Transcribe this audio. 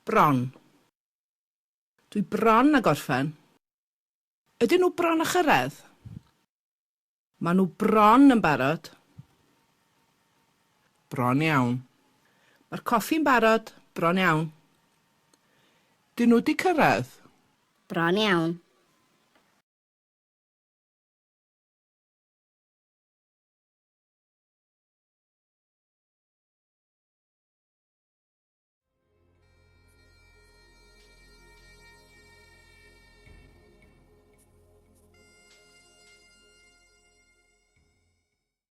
Bron. Dwi bron â gorffen. Ydyn nhw bron â chyrraedd? Maen nhw bron yn barod. Bron iawn. Mae'r coffi'n barod, bron iawn. Dyn nhw 'di cyrraedd? Bron iawn.